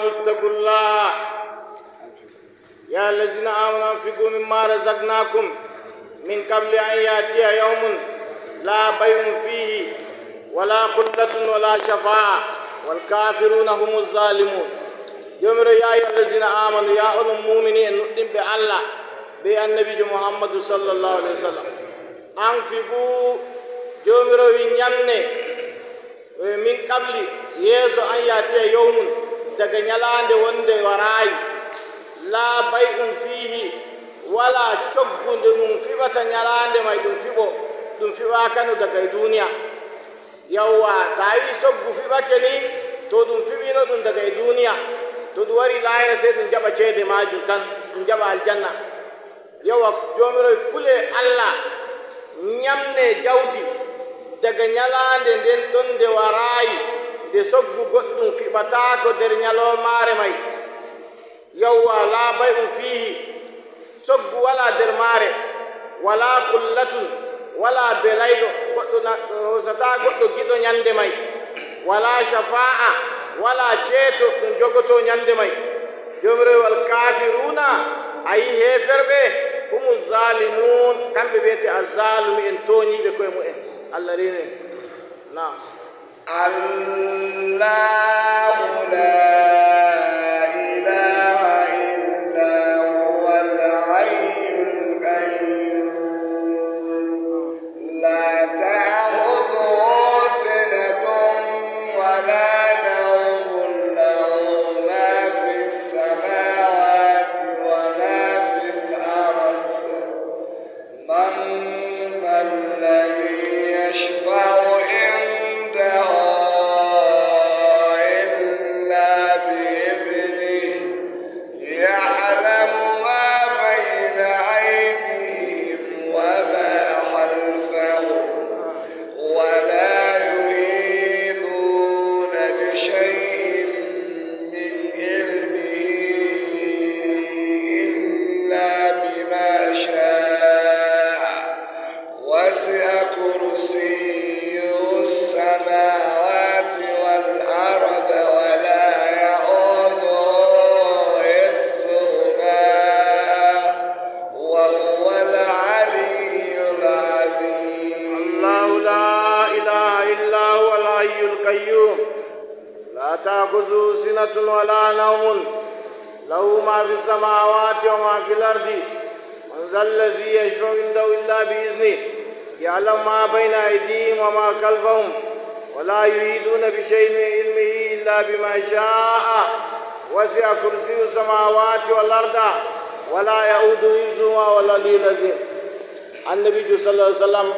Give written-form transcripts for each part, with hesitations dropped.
اتقوا الله يا الذين آمنوا أنفقوا مما رزقناكم من قبل أن يأتي يوم لا بيع فيه ولا خلة ولا شفاعة والكافرون هم الظالمون. يوم يا أيها الذين آمنوا يا أولو المؤمنين نؤمن بالله بالنبي محمد صلى الله عليه وسلم أنفقوا يوم ينمي من قبل يسوع أن يأتي يوم daga ñalaande wonde waraayi la bay'un fiihi wala coggunde ɗum fiɓata ñalaande may ɗum fiɓo ɗum fiɓakano daga e duniya. Yawwa ta yi soggu fiɓake ni to ɗum fiɓino ɗum daga e duniya to ɗum wari laahira sey ɗum jaɓa ceede majum tan ɗum jaɓa aljanna. Yawwa jomiro kule Allah ñamne jawdi daga ñalaande nden ɗon nde waraayi nde soggu goɗɗum fiɓataako nder ñaloomaare may. Yawwa laa bay'un fiihi soggu walaa nder maare walaa kullatun walaa belayɗo goɗɗo hosataa goɗɗo giɗo ñannde may walaa shafa'a walaa ceeto ɗum jogotoo ñannde may. Joomirowal kaafiruuna a yi heeferɓe humu zalimun kamɓe mbiyete azzalumi en tooñiiɓe koye mu'en. Allah reeni en. Naam. الله لا إله إلا هو الحي القيوم لا تأخذه سنة ولا نوم له ما في السماوات وما في الأرض من ذا الذي يشفع عنده إلا بإذنه يعلم ما بين أيديهم وما خلفهم ولا يحيطون بشيء من علمه إلا بما شاء وسع كرسيه السماوات والأرض ولا يؤوده حفظهما وهو العلي العظيم. الله لا إله إلا هو الحي القيوم لا تأخذه سنة ولا نوم له ما في السماوات وما في الأرض من ذا الذي يشفع عنده إلا بإذنه يعلم ما بين أيديهم وما خلفهم ولا يحيطون بشيء من علمه إلا بما شاء وسع كرسيه السماوات والأرض ولا يؤوده حفظهما ولا العلي العظيم. Annabijo sallallahu alaihi wasallam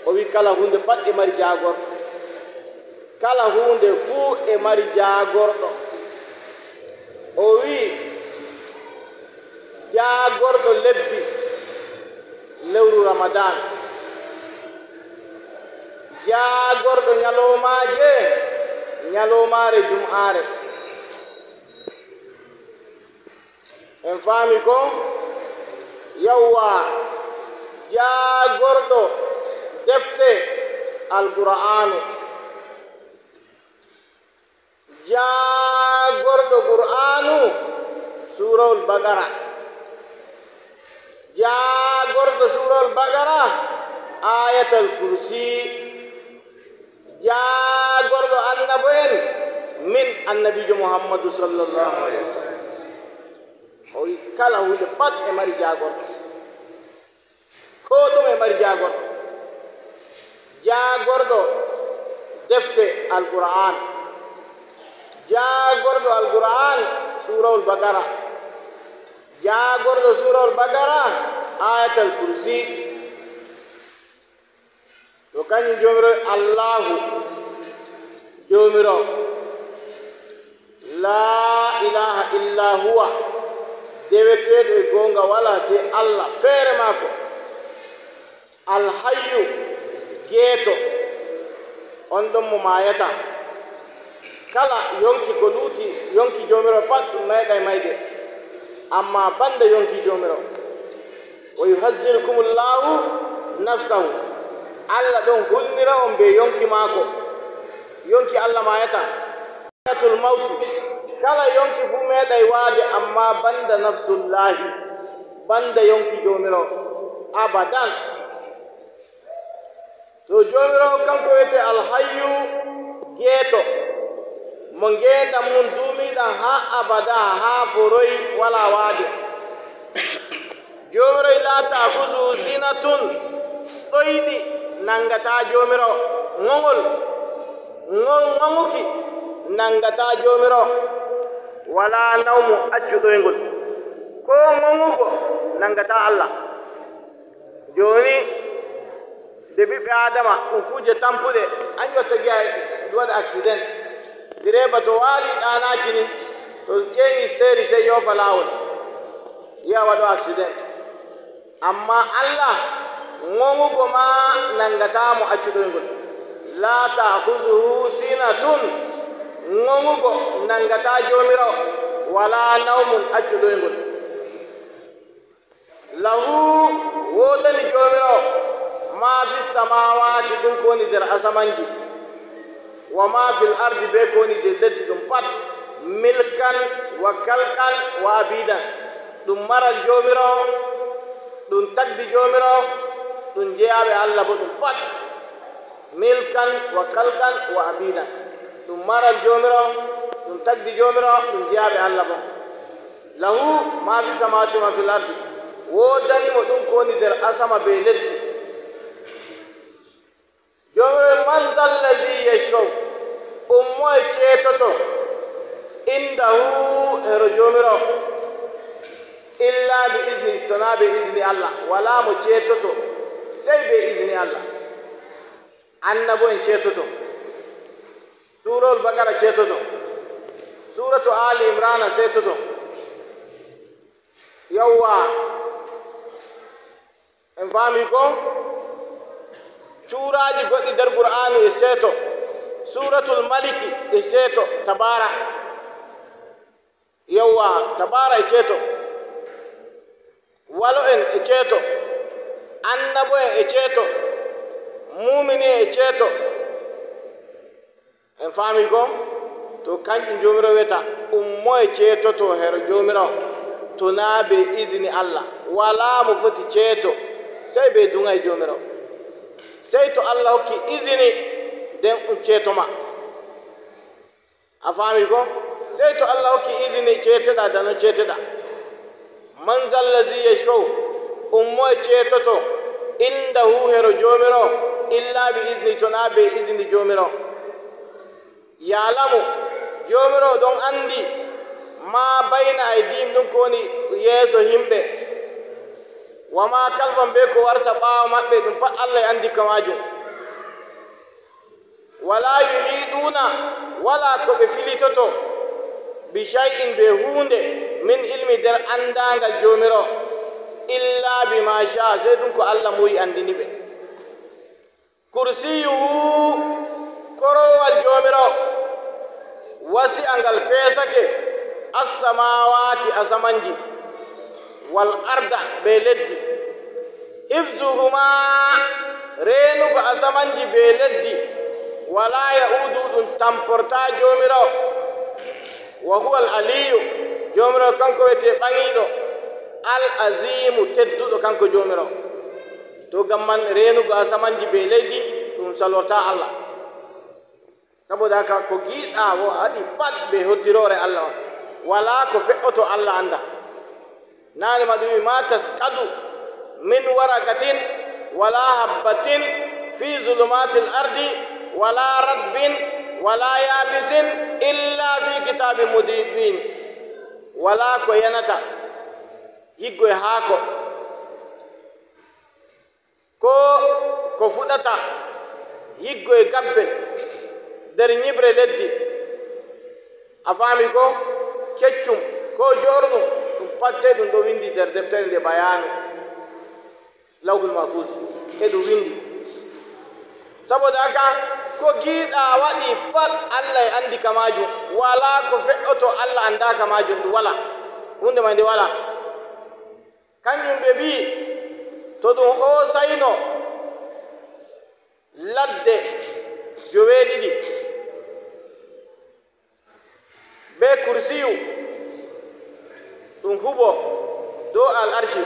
o wi kala hunde pat e mari jaagorɗo, kala hunde fuu e mari jaagorɗo. O wi jaagorɗo lebbi lewru Ramadan, jaagorɗo ñalowmaje ñalowmaare jum'aare. En faami ko yawwa jaagorɗo defte alqur'anu, jaagorɗo qur'anu suurawol bagara, jaagorɗo suurawol bagara ayatal kursi, jaagorɗo annabo en min annabijo Muhammadu sallallahu alaihi wasallam. O wi kala hunde pat e mari jaagorɗo, ko ɗum e mari jaagorɗo. Jaagorɗo defte alqur'an, jaagorɗo alqur'an suurawol bagara, jaagorɗo suurawol bagara ayatal kursi. To kañum jomiro Allahu jomiro la ilaha illa huwa deweteɗo e goonga wala sey Allah feere maako. Alhayyu geeto on ɗon mo maayata, kala yonki ko luuti yonki jomiro pat ɗum meeɗa e mayde, amma banda yonki jomiro. Wa yuhazzirukum llahu nafsahu, Allah ɗon hulnira on be yonki maako, yonki Allah maayata. Ayatul mawtu Kala yonki fu meeɗay waade, amma banda nafsullahi, banda yonki jomirawo abadan. To jomirawo kanko wiyete alhayyu geeto mo ngeendam mum duumiɗam ha abada ha foroy wala waade. Jomirawo la ta'khuzuhu sinatun, ɗoyɗi nangata jomirawo, ŋoŋol ŋoŋuki nangata jomirawo, wala nawmu accu ɗoyngol, ko ŋoŋugo nangata Allah. Joni de ɓiɓɓe Adama ɗum kuuje tampuɗe, an watta giya ɗum waɗa accident, direba to waali ɗanaki ni to ƴeeŋi steri sey yofa laawol yiya waɗo accident. Amma Allah ŋoŋugo ma nangatamo accuɗoygol, la ta'khuzuhu sinatun, ŋoŋugo nangata jomirawo, wala nawmun accuɗoygol. Lahu wodani jomirawo ma fi samawati, ɗum ko woni nder asamanji, wa ma fil ardi, be ko woni nder leddi, ɗum pat milkan wa kalkan wa abidan, ɗum maral jomirawo, ɗum tagdi jomirawo, ɗum jeyaɓe Allah bo, ɗum pat milkan wa kalkan wa abidan, ɗum maral jomirawo, ɗum tagdi jomirawo, ɗum jeyaɓe Allah bo. Lahu ma fi samawati ma fil ardi, wodanimo ɗum ko woni nder asama be leddi. Jomirawo man zallazi yashfau, ummoye ceetoto indahu hero jomirawo, illa bi izni, tona be izni Allah, wala mo ceetoto sey be izni Allah. Annabo en ceetoto, surol Bakara ceetoto, suratu Ali Imrana ceetoto. Yawwa, en faami ko cuuraji goɗɗi nder Qur'anu e seeto, suratul Maliki e seeto, Tabara, yawwa, Tabara e ceeto, walo en e ceeto, annabo en e ceeto, mumini en e ceeto. En faami ko to kanƴum jomirawo wiyata ummo e ceetoto hero jomirawo to naa be isini Allah, wala mo foti ceeto sey be duŋay jomirawo, sey to Allah hokki isini nden ɗum ceeto ma. A faami ko sey to Allah hokki isini ceeteɗa dano ceeteɗa. Man zallazi yashfau, ummo e ceetoto indahu hero jomirawo, illa bi isni, to naa be isini jomirawo. Yalamu jomirawo ɗon andi ma bayna aydihim, ɗum ko woni yeeso himɓe, wa ma kalfam, be ko warta ɓaawo maɓɓe, ɗum pat Allah e andi ka majum. Wala yuhiɗuna, wala ko ɓe filitoto bi shay'in, be hunde min ilmi nder andangal jomirawo, illa bima sha, sey ɗum ko Allah muyi andini ɓe. Kursiyuhu korowal jomirawo wasi angal peesake assamawati asamanji wal arda be leddi, hifzuhuma reenugo asamanji be leddi, wala yaudu ɗum tamporta jomirawo. Wa huwa al aliyu, jomirawo kanko wiyete ɓaŋiɗo, al azimu tedduɗo kanko jomirawo. To gam man reenugo asamanji be leydi ɗum salorta Allah, saboda haka ko giiɗa wo a waɗi pat be hoddirore Allah on, wala ko fe'oto Allah anda. Nane ma ɗum wi ma taskadu min warakatin wala habbatin fi zulumati l ardi wala radbin wala yabisin illa fi kitabin mubin. Wala ko yanata yiggo e haako ko fuɗata yiggo e gabbel nder ñibre leddi, a faami ko keccum ko jorɗum, ɗum pat sey ɗum ɗo windi nder deftere nde bayanu lawhul mahfus e ɗum windi. Saboda haka ko giiɗa waɗi pat Allah e andi ka majum, wala ko fe'oto Allah andaka majum, ɗum wala hunde ma nde wala. Kanjum ɓe mbi to ɗum hoosayno ladde joweeɗiɗi Be kursiyu ɗum hubo dow al arshi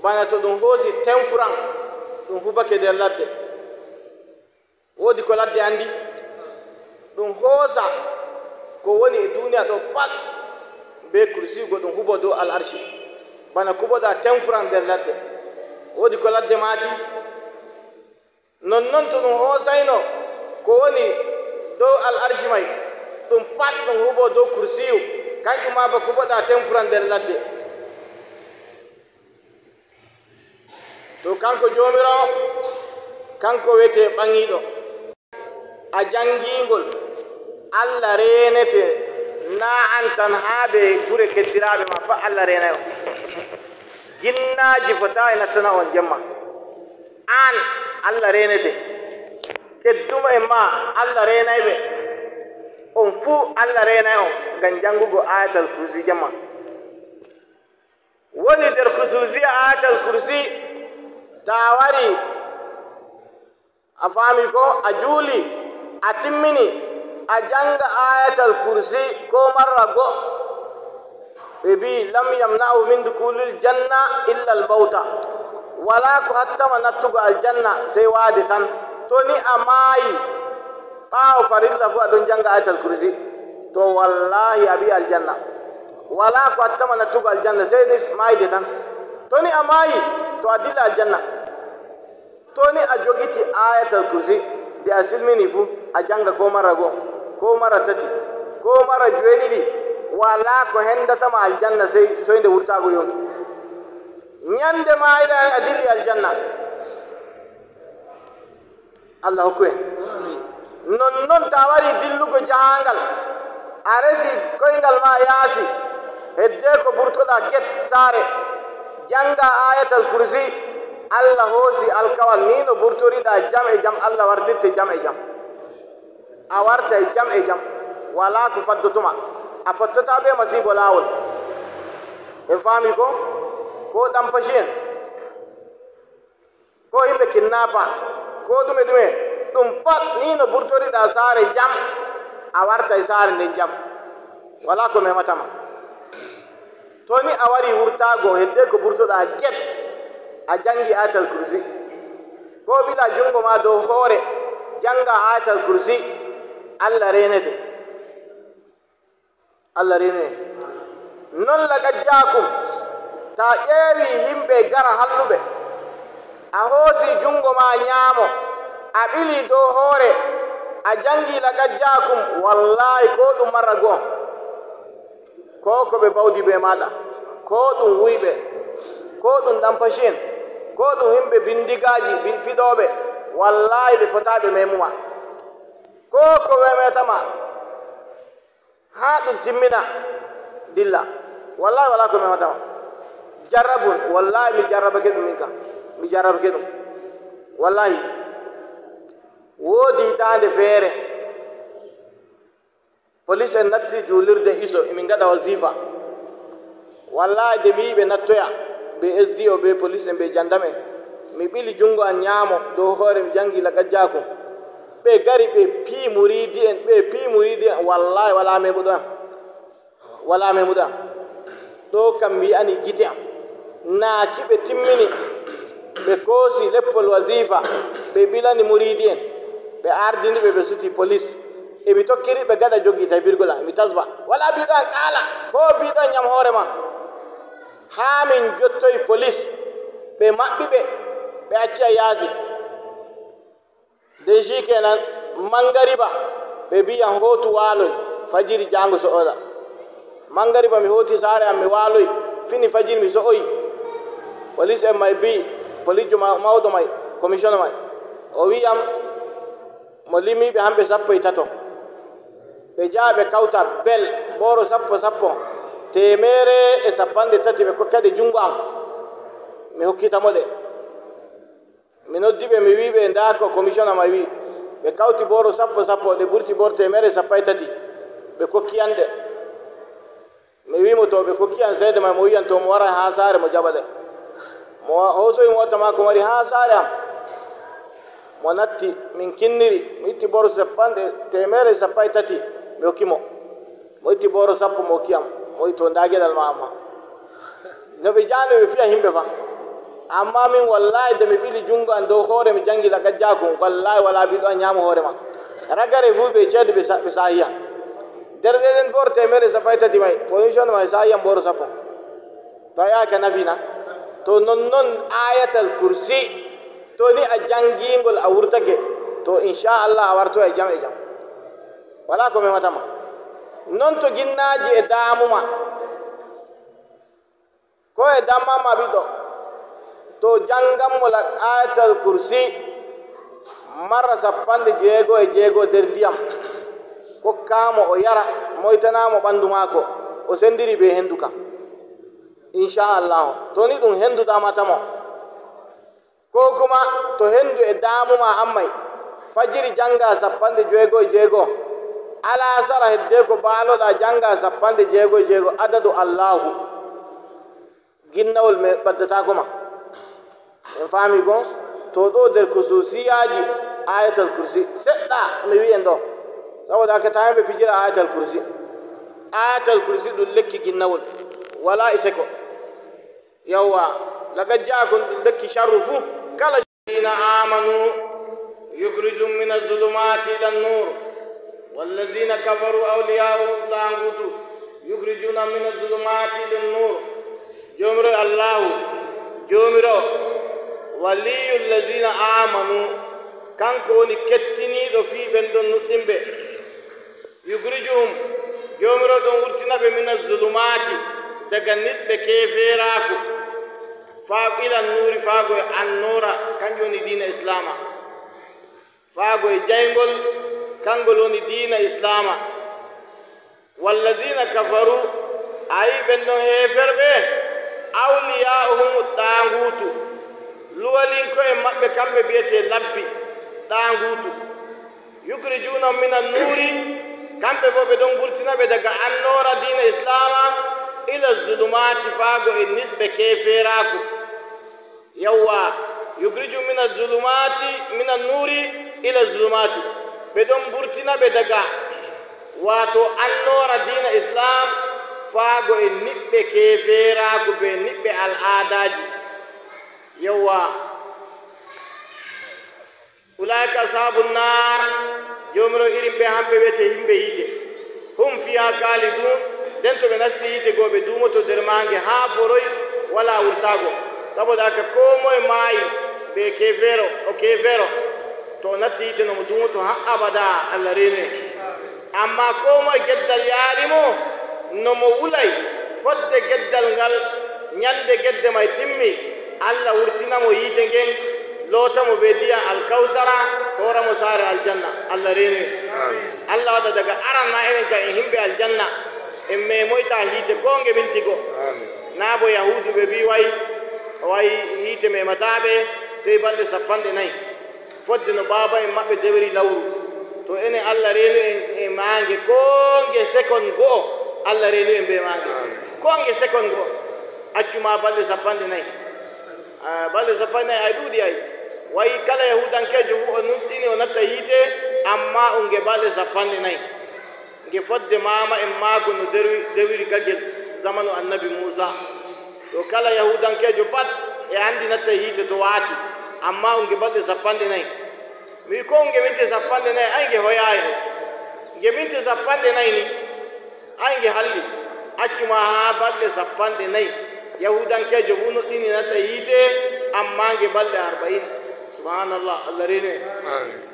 bana to ɗum hoosi tenfuran ɗum hubake nder ladde. Woodi ko ladde anndi ɗum hoosa ko woni e duniya ɗo pat be kursiyu go ɗum hubo dow al arshi bana kuboɗa tenfuran nder ladde. Woodi ko ladde maati nonnoon to ɗum hoosayno ko woni dow al arshi may ɗum pat ɗum hubo dow kursiyu kanjum ma ba kuboɗa tenfuran nder ladde. To kanko jomirawo kanko wiyete ɓaŋiiɗo a janngingol Allah renete na an tan haa ɓe gure keddiraaɓe ma pat Allah renay on. Ginnaaji fotayi nattana on jemma an Allah renete kedduma en ma Allah renay ɓe on fuu Allah renay on ngam janngugo ayatal kursi jemma. Woni nder kususiya ayatal kursi ta a wari a faami ko a juuli a timmini a janga ayatal kursi ko marra go ɓe mbi lam yamna'u min dukulil janna illa al bauta wala ko hattama nattugo aljanna sey waade tan. To ni a maayi ɓaawo farilla fu aɗon janga ayatal kursi to wallahi a ɓi aljanna wala ko hattama nattugo aljanna sey ni maayde tan. To ni a maayi to a dilla aljanna. To ni a jogiti ayatal kursi nde a silmini fu a janga ko mara goo ko mara tati ko mara joweeɗiɗi wala ko hendatama aljanna sey soyde wurtago yonki. Ñande mayiɗa a dilli aljanna. Allah hokku en. Nonnoon ta wari dillugo jahangal a resi koyngal ma yaasi hedde ko ɓurtoɗa get saare janga ayatal kursi Allah hoosi alkawal ni no ɓurtoriɗa jam e jam Allah wartirte jam e jam a warta e jam e jam wala ko faddotoma a fottata be masibo laawol. En faami ko ko ɗam pashi en ko yimɓe kinnapa ko ɗume ɗume ɗum pat ni no ɓurtoriɗa saare jam a warta e saare nden jam wala ko mematama. To ni a wari wurtago hedde ko ɓurtoɗa get a jangi ayatal kursi ko ɓila jungo ma dow hoore janga ayatal kursi Allah renete Allah rene. Non laqad jaakum ta ƴeewi yimɓe gara halluɓe a hoosi jungo ma ñaamo a ɓili dow hoore a jangi laqad jaakum wallahi ko ɗum marra goo ko ko ɓe bawdi be maɗa ko ɗum wuyɓe ko ɗum ɗan fashi en ko ɗum himɓe bindigaji fiɗoɓe wallahi ɓe fotaɓe memuma ko ko memetama ha ɗum timmina dilla wallahi wala ko mematama. Jarrabun wallahi mi jarrabake ɗum min kam mi jarrabake ɗum wallahi. Woodi hitande feere police en natti juulirde iso emin gaɗa wasifa wallahi de mi yi ɓe nattoya be SDO be police en be jandam en mi ɓili jungo an ñaamo dow hoore mi jangi laqad jaakum ɓe gari ɓe pii muridi en ɓe pii muridi en wallahi wala memuɗo am wala memuɗo am ɗo kam mi yiyani gite am naaki ɓe timmini ɓe koosi leppol wasifa ɓe ɓilani muridi en ɓe ardini ɓe ɓe suti police eɓe tokkiri ɓe gaɗa jogi tabirgol am mi tasba wala biɗo an ƙaala ko biɗo an ñam hoore ma haa min jottoyi police ɓe maɓɓi ɓe ɓe acci a yaasi de shikenan mangariba ɓe mbiyan hootu waaloy fajiri jango so'oɗa mangariba mi hooti saare am mi waaloy fini fajiri mi so'oyi police en may mbi police jo mawɗo may commissionnaire may o wiyam mo limiɓe hamɓe 13 ɓe jaha ɓe kawta bel ɓoro 10 10 133 ɓe kokkaɗe junngo am mi hokkitamo ɗe mi noddi ɓe mi wi ɓe nda ko commissionnaire may wi ɓe kawti boro 10 10 ɗe ɓurti boro 113 ɓe kokkiyan ɗe mi wimo to ɓe kokkiyan seede may mo wiyan to mo wara ha saare mo jaɓa ɗe mo hosoyi mota maako wari ha saare am mo natti min kinniri mi itti boro 133 mi hokkimo Mo itti boro 10 mo hokkiyam, mo wi to nda geɗal ma. Amma no ɓe jano ɓe fiya himɓe fa, amma min wallahi de mi ɓili jungo an dow hoore mi jangi laqad jaakum, wallahi wala biɗo a ñaama hoore ma. Ragare fu ɓe ceedu ɓe sahiya nder ɗeɗen boro 113 may position may sahiyam boro 10 to a yaha ka nafina. To nonnon ayatal kursi to ni a jangingol a wurtake to inchallah a warto e jam e jam, wala ko mematama. Non to ginnaji e damuma ko e dammama ɓiɗɗo to janganmo la ayatal kursi marra 66 nder ndiyam kokkamo o yara, moytanamo ɓandu maako o sendiri be hendu kam inchallahu. To ni ɗum hendu damatamo, ko kuma to hendu e damuma ammay fajiri janga 66, alasara hedde ko baaloɗa janga 66 adadu allahu, ginnawol me ɓaddatako ma. En faami gon to ɗo nder kususiyaji ayatal kursi seɗɗa mi wi en ɗo, saboda haka ta ɓe fijira ayatal kursi. Ayatal kursi ɗum lekki ginnawol wala iseko. Yawwa laqad jaakum ɗum lekki sharru fuu kala ladina amanu yukrijum min azulumati ila annur wallazina kafaru awliyauhum tagutu yukrijuna min azulumati ila annur. Jomiro allahu jomiro waliyu llazina amanu kanko woni kettiniɗo fii ɓen ɗon nuɗɗinɓe. Yukrijuhum jomiro ɗon wurtinaɓe min azulumati daga nisɓe keferaku fa ila nuri faago e annora, kanjum woni dina islama, faago e jayngol kangol woni dina islama. Wallazina kafaru ayi ɓen ɗon heferɓe awliyauhum ɗangutu luwalinko e maɓɓe kamɓe mbiyete labbi ɗangutu yukrijuna min annuri kamɓe bo ɓe ɗon gurtinaɓe daga annora dina islama ila zulumati faago e nisɓe keferaku. Yawwa yukriju min azulumati min annuri ila zulumati, ɓe ɗon burtinaɓe daga wato annora dina islam faago e niɓɓe keferaku be niɓɓe al adaji. Yawwa ulaika ashabu nnar jomiro irin ɓe hamɓe wiyete yimɓe yiite hum fiha kalidun, nden to ɓe nasti yiite goo ɓe duumoto nder mange haa foroy wala wurtaago. Saboda haka ko moye maayi be kefero o kefero to o natti yiite nomo duumoto ha abada, Allah reene. Amma ko moye geddal yaarimo nomo wulay fodde geddal ngal ñande gedde may timmi Allah wurtinamo yiite ngen lootamo be ndiyam alkawsara horamo saare aljanna, Allah reene. Allah waɗa daga aran ma enen kam en himɓe aljanna en memoyta hiite ko nge minti go. Na bo yahudu ɓe mbi way way hiite memataɓe sey balɗe 40 fodde no baaba en maɓɓe dewri lawru. To enen Allah reenu en e maange ko nge second go'o, Allah reenu en be maange ko nge second go'o, accuma balɗe 40, balɗe 40 ay ɗuuɗi ay wayi kala yahudankejo fu o nuɗɗini o natta hiite, amma on nge balɗe 40 nge fodde mama en maako no dewiri gagel zamanu annabi Moussa. To kala yahudankejo pat e andi natta hiite to waati, amma on nge balɗe 40. Mi wi ko nge minti 40 ay nge hoyayi o nge minti 40 ni ay nge halli, accuma ha balɗe 40 yahudankejo fu nuɗɗini natta hiite, amma nge balɗe 40. Subhanallah, Allah reene.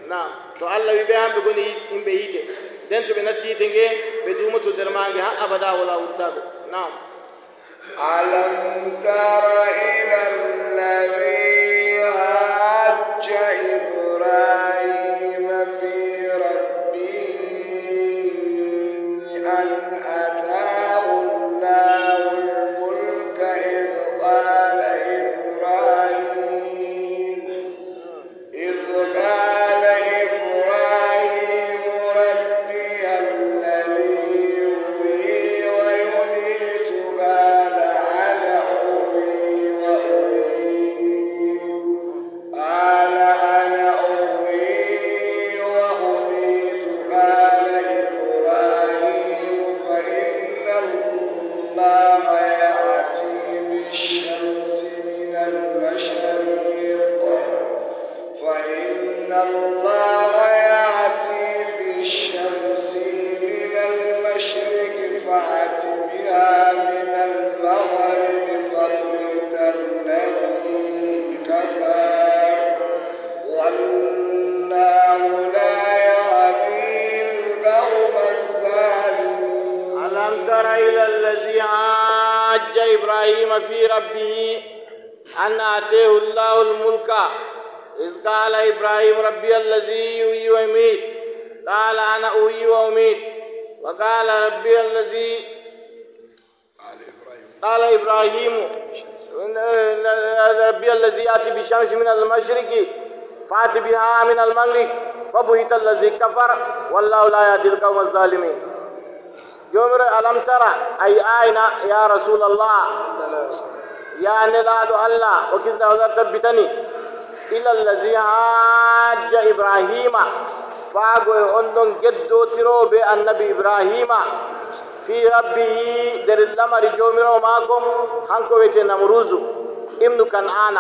Nam to Allah wi ɓe hamɓe goni yimɓe hiite, nden to ɓe natti hiite nge ɓe duumoto nder mange ha abada wala wurtago. Nam alam tara ila alladhi hajja ibrahima fi rabbihi an ataahu llahu lmulka idh qala ibrahim idh qala ibrahim rabbi alladhi yuhyi wa yumiitu qala ana uhyi wa umiit qala ana uhyi الله يأتي بالشمس من المشرق فإن الله يأتي بالشمس من المشرق فأت بها من المغرب فبهت الذي كفر والله لا يهدي القوم الظالمين. ألم تر إلى الذي حاج إبراهيم في ربه أن آتيه الله الملك إذ قال إبراهيم ربي الذي يحيي ويميت قال أنا أحيي وأميت وقال ربي الذي قال إبراهيم ربي الذي يأتي بالشمس من المشرق فأت بها من المغرب فبهت الذي كفر والله لا يهدي القوم الظالمين. جمر ألم ترى أي أين يا رسول الله يا نلاد الله وكذا ولا تبتني إلى الذي حاج إبراهيم فاغو أندون جدو ترو النبي إبراهيم في ربه در الأمر جومرو ماكم هنكو ويتي نمروزو ابن كنعان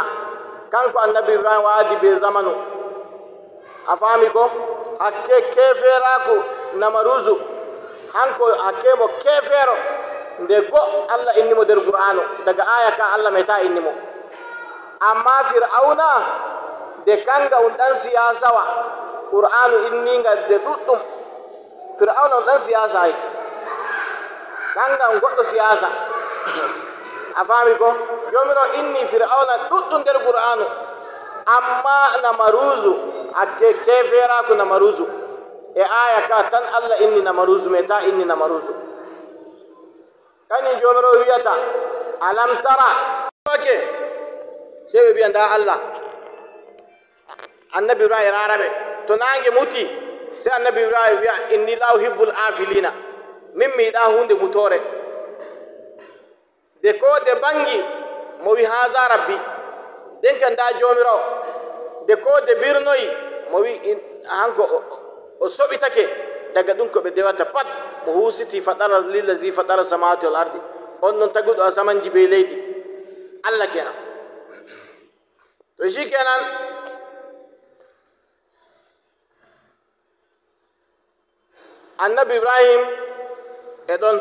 كانكو النبي إبراهيم وادي بزمنو أفهمكو حكي كيفراكو نمروزو hanko hakkemo kefeero nde go Allah innimo nder Qur'anu daga aya ka Allah meta innimo. Amma Fir'auna de kanga un dan siyasawa Qur'anu inninga de ɗuɗɗum. Fir'auna un dan siyasa ay kanga un goɗɗo siyasa a faami ko jomiro inni Fir'auna ɗuɗɗum nder Qur'anu. Amma Namaruzu hakke kefeeraku Namaruzu e aya ka tan Allah inni Namaruzu meta inni Namaruzu. Kañum jomiro wiyata alam tara ake sey ɓe mbiya nda Allah annabi Ibrahim raraɓe to nange muti sey annabi Ibrahim wiya inni la uhibbul afilina min mi yiɗa hunde mutore de ko de bangi mo wi haza rabbi nden ka nda jomirawo de ko de birnoyi mo wi hanko o soɓitake daga ɗum ko ɓe dewata pat mo husiti fatara lillazi fatara samawati wal ardi on ɗon taguɗo asamanji be leydi Allah kenan. To shi kenan annabi Ibrahim e ɗon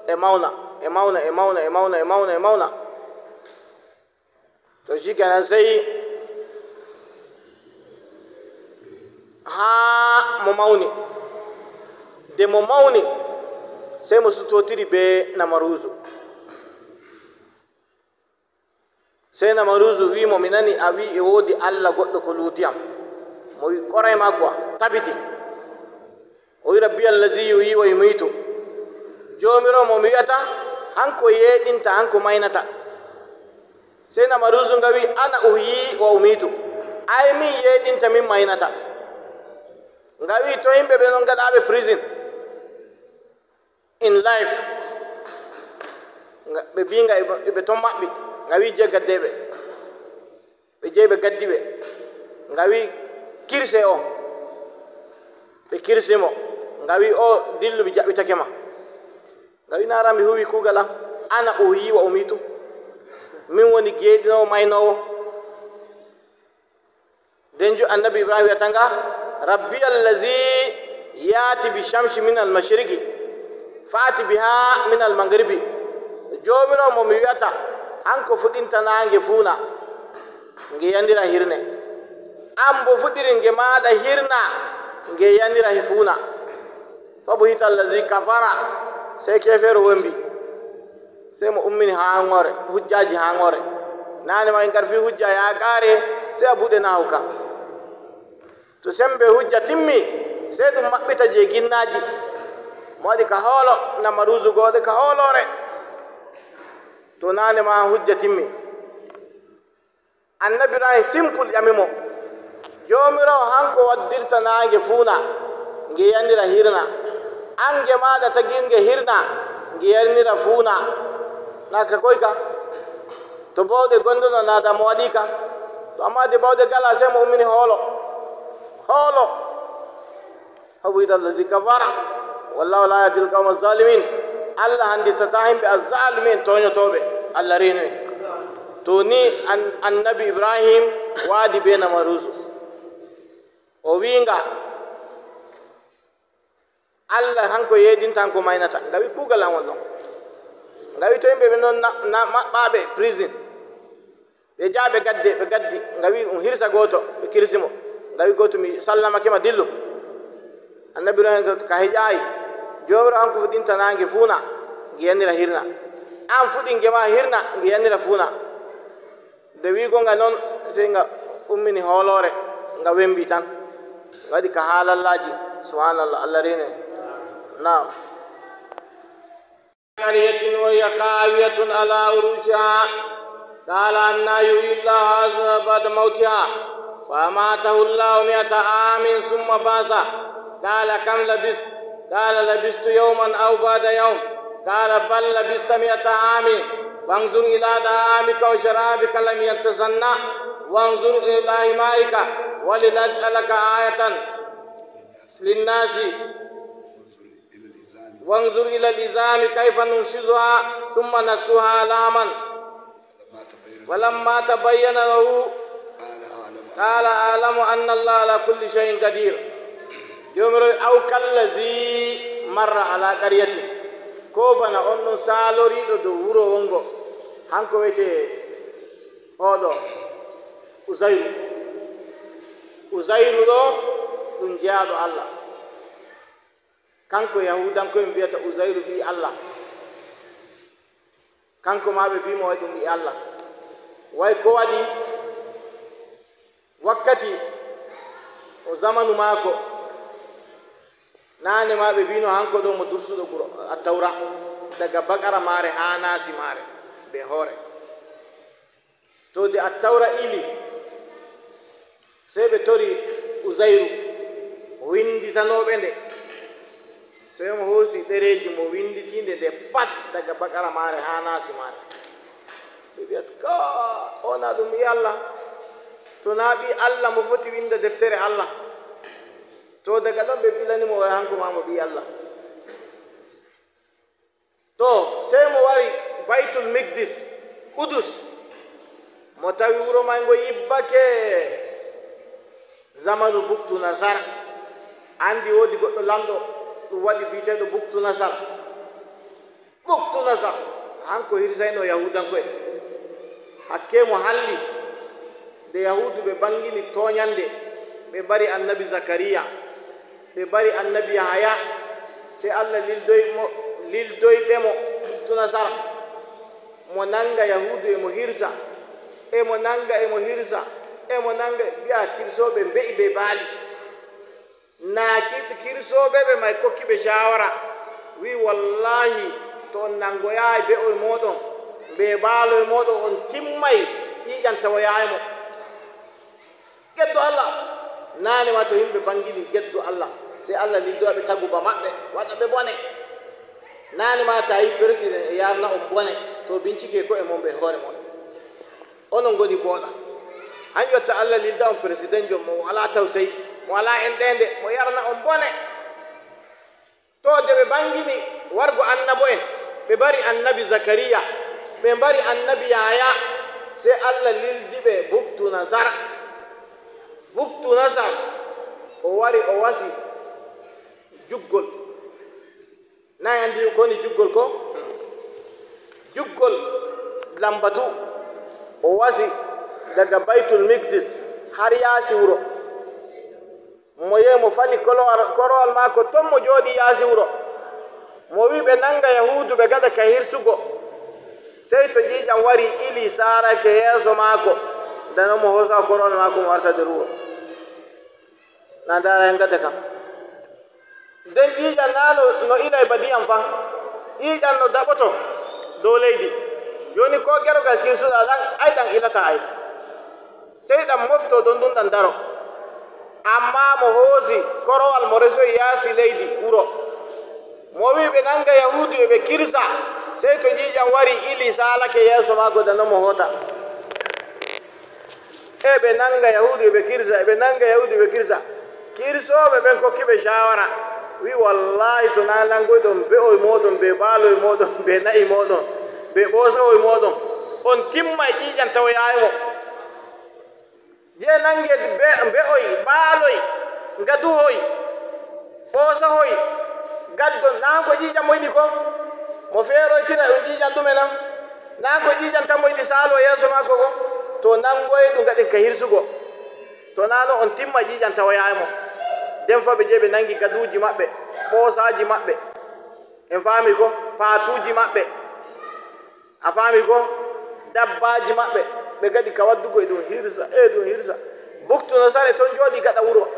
e mawna e mawna e mawna e mawna e mawna e mawna. To shi kenan sey haa mo mawni de mo mawni sey mo sutotiri be Namaruzu. Sey Namaruzu wimo mi nani a wi e woodi Allah goɗɗo ko luutiyam mo wi koray ma quoi tabiti o wi rabbi allazi yuhyi wa yumiitu jomiro mo mi wiyata hanko yeeɗinta hanko maynata. Sey Namaruzu nga wi ana uhyi wa umiitu ay min yeeɗinta min maynata. Nga wi to yimɓe ɓe non gaɗaɓe prison in life ɓe mbinga ɓe ton maɓɓi nga wi je gaddeɓe ɓe jeyi ɓe gaddi ɓe nga wi kirse o ɓe kirsimo nga wi o dillu mi jaɓɓitake ma nga wi nara mi huwi kuugal am ana uhyi wa umitu min woni geeɗinowo maynowo. Nden jo annabi Ibrahim wiyata nga rabbi allazi yati bi shamsi min al mashriqi fati biha min al maghribi jomiro mo mi wiyata hanko fuɗinta naange fuuna nge yandira hirne an bo fuɗiri nge maɗa hirna nge yandira fuuna fabuhita allazi kafara sey kefeero wombi sey mo ummini hangore hujjaji hangore nane ma en gar fi hujja ya kare sey a buɗe nahu ka to sembe hujja timmi sey ɗum maɓɓita je ginnaji mo waɗi ka hoolo Namaruzu goɗe ka hoolore to nane ma hujja timmi. Annabi Ibrahim simple ƴamimo jomirawo hanko waddirta naange fuuna nge yandira hirna ange maɗa tagirnge hirna nge yandira fuuna naka koy ka to bawɗe gondono nada mo waɗi ka to amma de bawɗe gala sey mo ummini hoolo hoolo haɓuyta allazi kafara wallahu la yahdil qawma zalimin. Allah handitata himɓe azzalumi en toñotoɓe Allah reno en. To ni annabi Ibrahim waadi be Namaruzu o winga Allah hanko yeɗinta hanko maynata nga wi kuugal an won ɗon nga wi to yimɓe ɓe noon maɓɓaɓe prison ɓe jaa ɓe gadde ɓe gaddi nga wi um hirsa gooto ɓe kirsimo nga wi gooto mi sallamake ma dillu annabi Ibrahim ka heƴaayi jomiro hanko fuɗinta naange fuuna nge yannira hirna an fuɗi ma hirna nge yannira fuuna nde wiigo nga noon sey nga ummini hoolore nga wembi tan waɗi ka haalallaji subhanallah Allah rene naam qaryatin wa hiya qawiyatun ala urushiha qala anna yuhyi llahu hadha ba'da mawtiha famatahu llahu mi'ata amin summa basa qala kam labist qala labistu yawman aw ba'da yawm qala bal labista mi'ata amin fanzur ila ta'amika wa sharabika lam yatasanna wanzur ila himarika walinaj'alaka ayatan linnasi وانظر إلى العظام كيف ننشزها ثم نكسوها لحما ولما تبين له قال أعلم أن الله على كل شيء قدير. يوم أو كالذي مر على قرية كوبنا أن سالوري دو wuro wongo hanko wete oɗo Uzairu Uzairu ɗo ɗum jeyaɗo Allah kanko yahudankoen mbiyata Uzairu ɓi Allah kanko ma ɓe mbimo way ɗum ɓi Allah way ko waɗi wakkati o zamanu maako nane ma ɓe mbino hanko ɗo mo dursuɗo ɓuro attawra daga bakara maare ha nasi maare ɓe hoore to de attawra ili sey ɓe tori Uzairu winditanoɓe nde sey mo hoosi ɗereji mo winditinde nde pat daga bakara maare ha nasi maare ɓe mbiyat ka ona ɗum ɓi Allah to na ɓi Allah mo foti winda deftere Allah to daga ɗon ɓe ɓilanimo way hanko ma mo ɓi Allah to sey mo wari Baytul Migdis Udus mo tawi wuro may ngo yibbake zamanu Buktu Nasar andi woodi goɗɗo lamɗo ɗum waɗi biyeteɗo Buktu Nasar Buktu Nasar hanko hirsayno yahudanko en hakke mo halli nde yahudu ɓe bangini toñande ɓe mbari annabi Zakariya ɓe mbari annabi Yahaya sey Allah lildoyɓe mo Buktu Nasar mo nanga yahudu emo hirsa emo nanga emo hirsa emo nanga mbiya kirsoɓe mbe'i be baali naaki kirsoɓe ɓe may kokki ɓe shawara wi wallahi to on nangoyayi be oye moɗon be baaloye moɗon on timmay ƴiƴan tawoyayi mo geddo Allah nane ma to yimɓe bangini geddo Allah sey Allah lildoya ɓe taguba maɓɓe waɗa ɓe bone nane ma ta yi président e yarna on bone to bincike ko e mon ɓe hoore mon onon goni booɗa han yotta Allah lilda on président jom mo wala tawsey mo wala enɗende mo yarna on bone to de ɓe bangini wargo annabo en ɓe mbari annabi Zakariya ɓe mbari annabi Yahaya sey Allah lildi ɓe Buktu Nasar Buktu Nasar o wari o wasi juggol nayi andi koni juggol ko juggol lambatu o wasi daga Baytul Migdis har yaasi wuro mo yehi mo fali korowal maako ton mo jooɗi yaasi wuro mo wi ɓe nanga yahudu ɓe gaɗa ka hirsugo sey to ƴiƴam wari ili sarake yeeso maako dano mo hoosa korowal maako mo warta nder wuro na ndara en gade kam nden ƴiƴam na no ila e badiyam fa ƴiƴam no daɓoto dow leydi joni ko gerogal kirsuɗa ɗan ay ɗan ilata ay sey ɗan mofto ɗon ɗum ɗan daro amma mo hoosi korowal mo resoy yaasi leydi wuro mo wi ɓe nanga yahudu eɓe kirsa sey to ƴiƴam wari ili salake yeeso maako dano mo hoota e ɓe nanga yahudu eɓe kirsa eɓe nanga yahudu eɓe kirsa kirsoɓe ɓen kokkiɓe shawara Wi wallahi to na nangoyɗon be'oy moɗon be baaloy moɗon be na'i moɗon be ɓoosawoy moɗon on timma e ƴiiƴam tawoyaymo je nange be'oy baaloy ngaduhoy ɓoosahoy gaddon na ko ƴiiƴam mo yiɗi ko mo feeroytira ɗum ƴiiƴam ɗume nan na ko ƴiiƴam tan mo yiɗi saalo yeeso maako ko to nangoy ɗum gaɗin ka hirsugo to nano on timma ƴiiƴam tawoyaymo nden fa ɓe je ɓe nangi gaduji maɓɓe ɓoosaji maɓɓe en faami ko paatuji maɓɓe a faami ko dabbaji maɓɓe ɓe gaɗi ka waddugo e ɗum hirsa e ɗum hirsa. Buktu Nasara toon jooɗi gaɗa wuro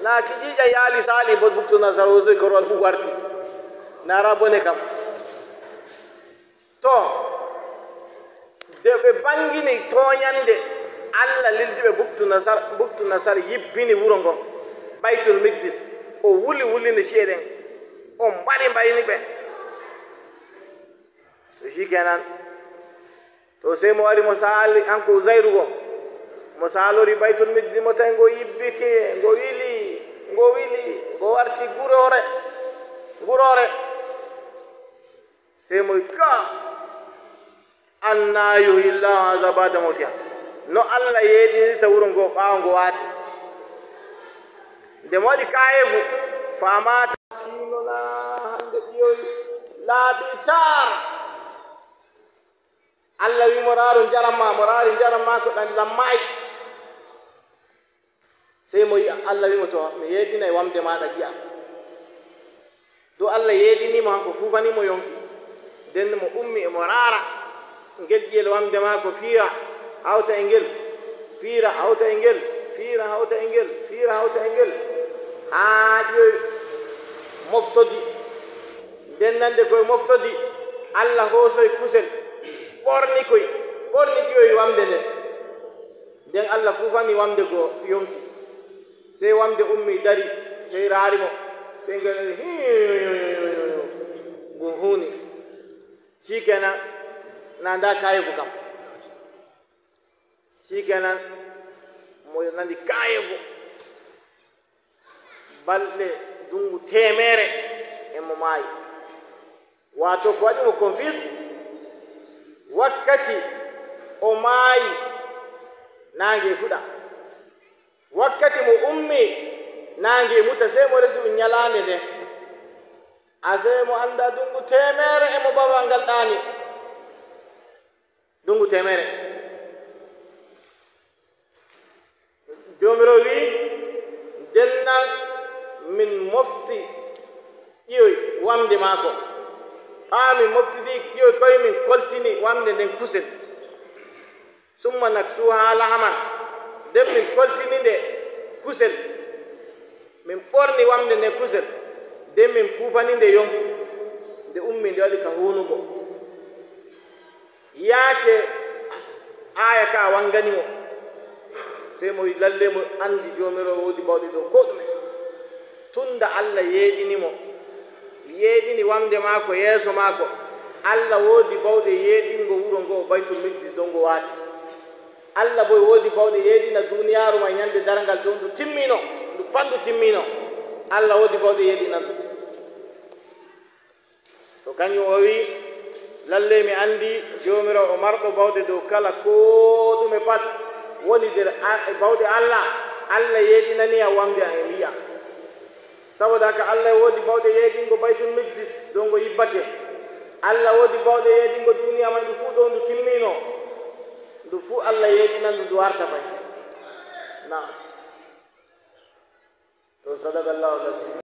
naaki ƴiiƴam yaali saali bo Buktu Nasara hosoy korowal fu warti nara bone kam to de ɓe bangini toñande Allah lildi ɓe Buktu Nasara. Buktu Nasara yibbini wuro ngo Baytul Migdis o wuli wulini ci'e o mbari mbarini ɓe to shikenan to sey mo wari mo saali hanko Uzayru go mo saalori Baytul Migdis mo tawi ngo yibbike ngo wili ngo wili ngo warti gurore gurore sey mo ka anna yuhillahu haza bada mawtiha no Allah yeeɗinirta wuro ngo ɓaawo ngo waati nde mo waɗi kayefu famata tinola hande ɓiyoy laaɓi tar Allah wi mo raaru njaram ma mo raari njaram maako ɗan lammayi sey mo yi'a Allah wimo to mi yeeɗina e wamde maɗa gi'a do Allah yeeɗinimo hanko fuufanimo yonki nden mo ummi emo raara ngel ƴiyel wamde maako fiira hawta e ngel fiira hawta e ngel fiira hawta e ngel fiira hawta e ngel haa ƴiyoy moftodi nden nande koye moftodi Allah hoosoy kusel ɓorni koy ɓorni ƴiyoy wamde nden nden Allah fuufani wamde goo yonki sey wamde ummi dari sey raarimo sey ngel ngun huuni shikenan na nda kayefu kam shikenan mo nandi kayefu balɗe dungu temere emo maayi wato ko waɗi mo confis wakkati o maayi naange fuɗa wakkati mo ummi naange muta sey mo resi ɗum ñalaande nde ase mo annda dungu temere emo babal ngal ɗaani dungu temere jomiro wi dennan min mofti ƴiyoy wamde maako haa min moftidi ƴiyoy koye min koltini wamde nden kusel summa naksuha lahaman nden min koltini nde kusel min ɓorni wamde nden kusel nden min puufani nde yonki nde ummi nde waɗi ka hunugo yaake aya ka wanganimo sey mo lalle mo andi jomiro woodi bawɗe dow ko ɗume tunda Allah yeeɗinimo yeeɗini wamde maako yeeso maako Allah woodi bawɗe yeeɗingo wuro ngo Baytul Migdis ɗon ngo waati Allah boy woodi bawɗe yeeɗina duniyaaru ma ñande darangal ɗon ndu timmino ndu pandu timmino Allah woodi bawɗe yeeɗina ndu to kañum o wi lalle mi andi jomiro o marɗo bawɗe dow kala ko ɗume pat woni nder bawɗe Allah Allah yeeɗinani a wamde a en wiya saboda haka Allah woodi bawɗe yeeɗingo Baytul Migdis ɗo ngo yibbake Allah woodi bawɗe yeeɗingo duniya may ndu fuu ɗo ndu timmino ndu fuu Allah yeeɗinan ndu ndu warta fay na to sadakallahu lasim.